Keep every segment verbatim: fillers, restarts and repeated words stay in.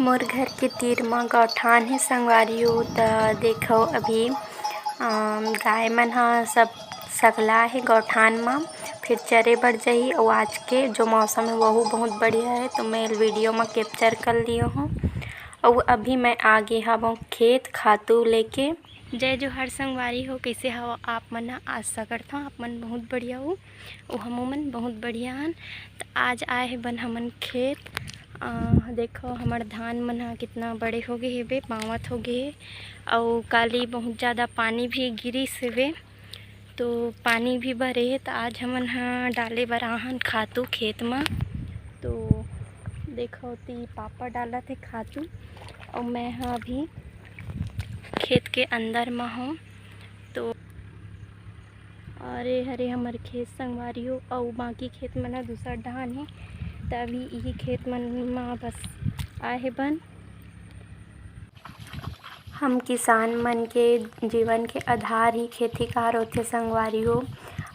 मोर घर के तीर म गौठान हे संगवारी हो, त देखो अभी, अम, गाय मन ह सब सकला हे गौठान म, फिर चरे बर जाही। अउ आज के जो मौसम हे, वहू बहुत बढ़िया हे, तो मैं video म capture कर लियो हूँ। अउ अभी मैं आ गे हवं खेत खातू लेके। जय जोहार संगवारी हो, कइसे हव आप मन ह? आशा करथव आप मन बहुत बढ़िया हो, अउ हमू मन बहुत बढ़िया हन। त आज आए हे बन हमन खेत। अ, देखो, हमर धान मन ह कितना बड़े हो गे हेबे, बावत हो गे हे, अउ काली बहुत ज़्यादा पानी भी गिरिस हेबे, तो पानी भी भरे हे। त आज हमन ह डाले बर आहन खातू खेत म। तो देखो, ती पापा डालत हे खातू, अउ मैं ह अभी खेत के अंदर म हूँ। तो अरे हरे हमर खेत संगवारी हो, अउ बाकी खेत मन ह दूसर डहान हे, त अभी इही खेत मन म बस आए हे बन। हम किसान मन के जीवन के आधार ही खेती कार होथे संगवारी हो।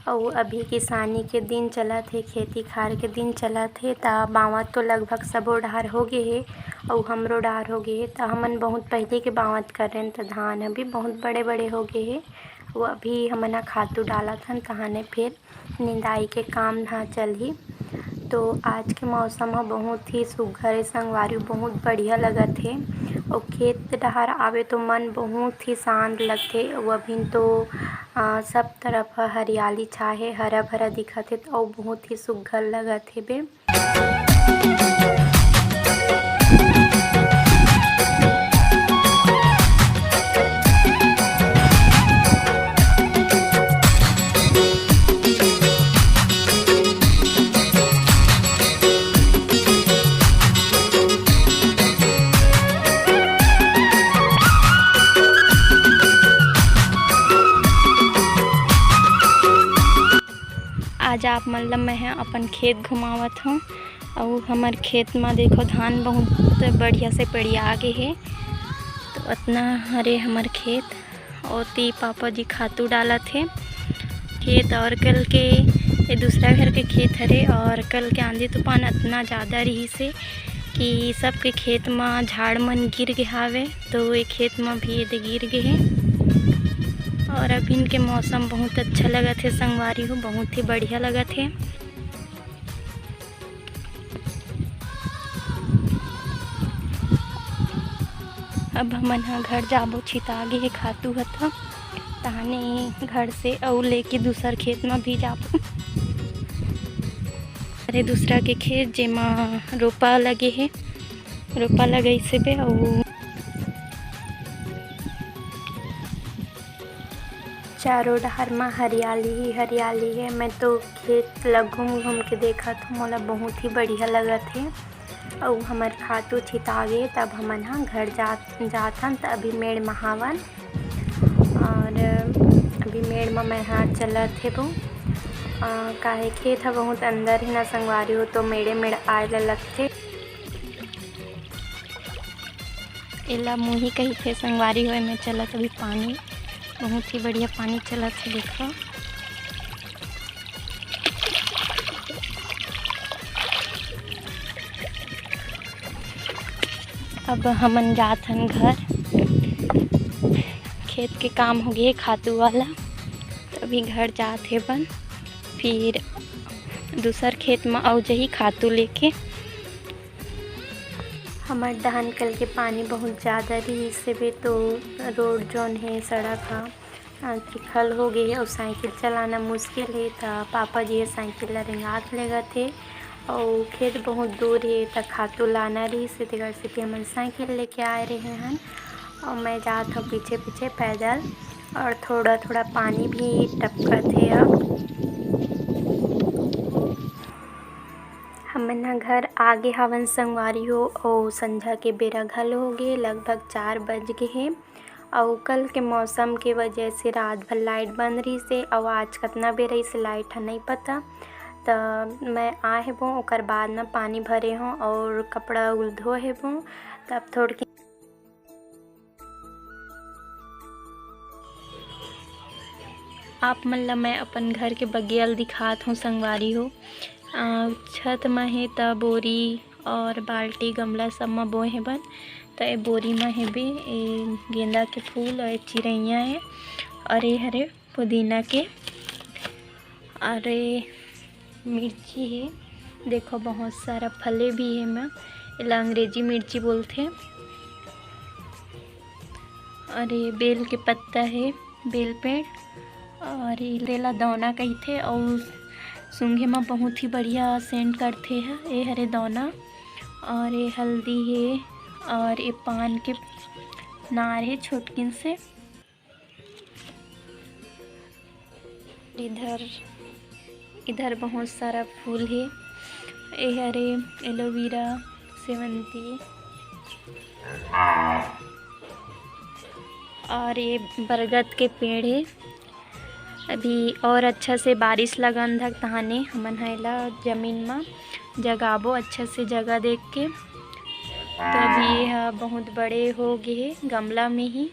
अउ अभी किसानी के दिन चलत हे, खेती खार के दिन चलत हे, त बावत तो लगभग सबो डहार हो गे हे, अउ हमरो डहार हो गे हे। त हमन बहुत पहले के बावत करेन, त धान ह भी बहुत बड़े बड़े हो गे हे। अउ अभी हमन ह खातू डालत हन, तहाने फिर निंदाई के काम ह चलही। तो आज के मौसम ह बहुत ही सुघ्घर हे संगवारी, बहुत बढ़िया लगत हे। अउ खेत डहार आवे तो मन बहुत ही शांत लगथे। अउ अभी तो, अ, सब तरफ ह हरियाली छाए हे, हरा भरा दिखत हे, तो अउ बहुत ही सुघ्घर लगत हे बे। आज आप मन ल मैं ह अपन खेत घुमावत हूँ। अउ हमर खेत म देखो, धान बहुत बढ़िया से पड़िया गे हे। तो अतना हरे हमर खेत, ओती पापा जी खातू डालत हे। खेत और कल के, ये दूसरा घर के खेत हरे, और कल के आंधी तूफान अतना ज़्यादा रहिस हे कि सबके खेत म झाड़ मन गिर गे हावे, तो ये खेत म भी एदे गिर गे हे। और अभिन के मौसम बहुत अच्छा लगत हे संगवारी हो, बहुत ही बढ़िया लगत हे। अब हमन ह घर जाबो, छिता गे हे खातू ह त, तहाने घर से अउ लेके दूसर खेत म भी जाबो। अरे दूसरा के खेत जेमा रोपा लगे हे, रोपा लगइस हेबे अउ चारों डहर म हरियाली ही हरियाली हे। मैं तो खेत ल घूम घूम के देखत हूँ, मोला बहुत ही बढ़िया लगत हे। अउ हमर खातू छिता गे, तब हमन ह घर जात, जात हन, त अभी मेड़ म हावन। और अभी मेड़ म मैं ह चलत हेबो, अ, काहे खेत ह बहुत अंदर हे ना संगवारी हो, तो मेड़े मेड़ आए ल लगथे। एला मुही कहिथे संगवारी हो। एमे चलत अभी पानी, बहुत ही बढ़िया पानी चलत हे, देखो। अब हमन जात हन घर, खेत के काम हो गे खातू वाला, तभी घर जात हे बन, फिर दूसर खेत म अउ जही खातू लेके। हमर डहन कल के पानी बहुत ज़्यादा रिहिस हेबे, तो रोड जौन हे, सड़क ह, अ, चिखल हो गे हे अउ साइकिल चलाना मुश्किल हे, त पापा जी ह साइकिल ल रेंगात लेगत हे। अउ खेत बहुत दूर हे, त खातू लाना रिहिस हे, तेकर सेती हमन साइकिल लेके आए रहे हन। अउ मैं जात हूँ पीछे पीछे पैदल, और थोड़ा थोड़ा पानी भी टपकत हे अब। हमन ह घर आगे हवन संगवारी हो, अउ संझा के बेरा घलो हो गे, लगभग चार बज गे हे। अउ कल के मौसम के वजह से रात भर लाइट बंद रहिस हे, अउ आज कतना बेर अइसे लाइट ह नइ पता। त मैं आए हेबो, ओकर बाद म पानी भरे हों अउ कपड़ा उल धोए हेबो, तब थोड़की आप मन ल मैं अपन घर के बगिया ल दिखात हूँ संगवारी हो। अ, छत म हे त बोरी और बाल्टी गमला सब म बोए हेबन। त ए बोरी म हेबे ए गेंदा के फूल और ए चिरैया हे और ए हरे पुदीना के और ए मिर्ची हे। देखो बहुत सारा फले भी हे एमा, एला अंग्रेजी मिर्ची बोलथे। और ये बेल के पत्ता हे, बेल पेड़, और ये ला दौना कहिथे और सूंघे म बहुत ही बढ़िया सेंट करथे ह। ये हरे दौना और ये हल्दी हे और ये पान के नार हे छोटकिन से। इधर, इधर बहुत सारा फूल हे। ए हरे एलोवेरा, सेवंती और ये बरगद के पेड़ हे। अभी और अच्छा से बारिश लगन धक तहाने हमन ह एला जमीन म जगाबो, अच्छा से जगह देख के। तो अभी ये ह बहुत बड़े हो गे हे गमला में ही।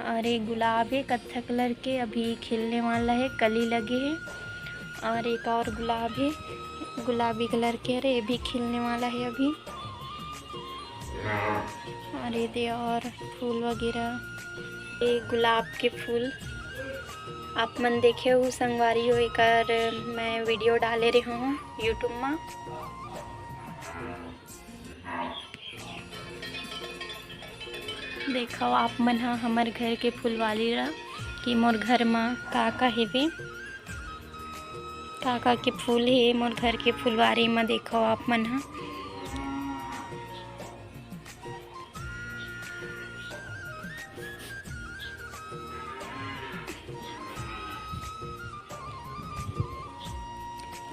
और एक गुलाब हे कत्था कलर के, अभी खिलने वाला हे, कली लगे हे। और एक और गुलाब हे गुलाबी कलर के, अरे ये भी खिलने वाला हे अभी। और ये दे और फूल वगैरह, ये गुलाब के फूल आप मन देखे हो संगवारी हो, एकर मैं वीडियो डाले रहे हूँ YouTube में। देखो आप मन ह हमर घर के फुलवारी ला कि मोर घर म का का हेवे, का का के फूल हे मोर घर के फुलवारी म। देखो आप मन ह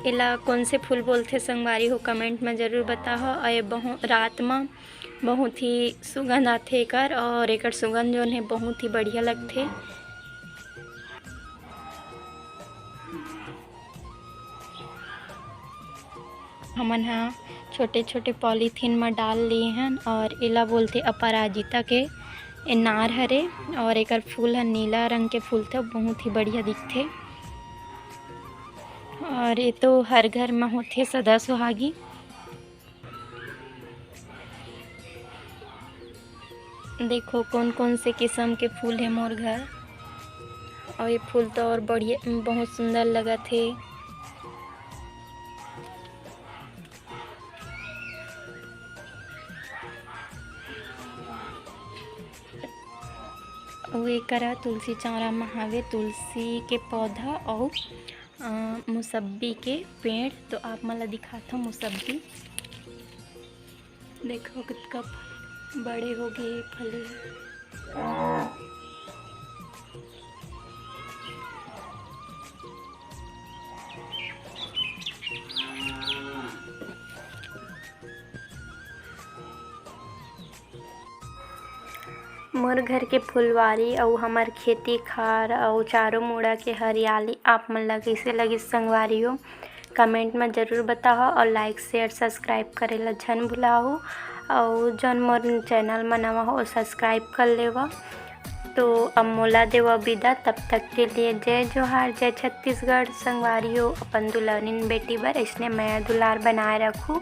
एला कौन से फूल बोलथे संगवारी हो, कमेंट में जरूर बताओ। और ये बहु रात में बहुत ही सुगंध आथे एकर, और एकर सुगंध जोन है बहुत ही बढ़िया लगथे। हमन ह छोटे-छोटे पॉलीथीन म डाल लिए हन और एला बोलथे अपराजिता के। ए नार हरे और एकर फूल ह नीला रंग के फूलथे, बहुत ही बढ़िया दिखथे। और ये तो हर घर म होथे सदा सुहागी। देखो कौन कौन से किसम के फूल हे मोर घर, और ये फूल तो और बढ़िया, बहुत सुंदर लगत हे। अउ एकरा तुलसी चौरा म हावे तुलसी के पौधा अउ, अ, मुसब्बी के पेड़। तो आप मन ला दिखाथव मुसब्बी। देखो कितका बड़े हो गए फले। मोर घर के फुलवारी अउ हमर खेती खार अउ चारों मुड़ा के हरियाली आप मन ला कइसे लगिस संगवारी हो, कमेंट में जरूर बताओ और लाइक, शेयर, सब्सक्राइब करे ला झन भुलाओ। और जौन मोर चैनल में नवा हो, सब्सक्राइब कर लेवा। तो अब मोला देवा विदा, तब तक के लिए जय जोहार, जय छत्तीसगढ़। संगवारी हो, अपन दुल्हनिन बेटी बर इसने मया दुलार बनाए रखू।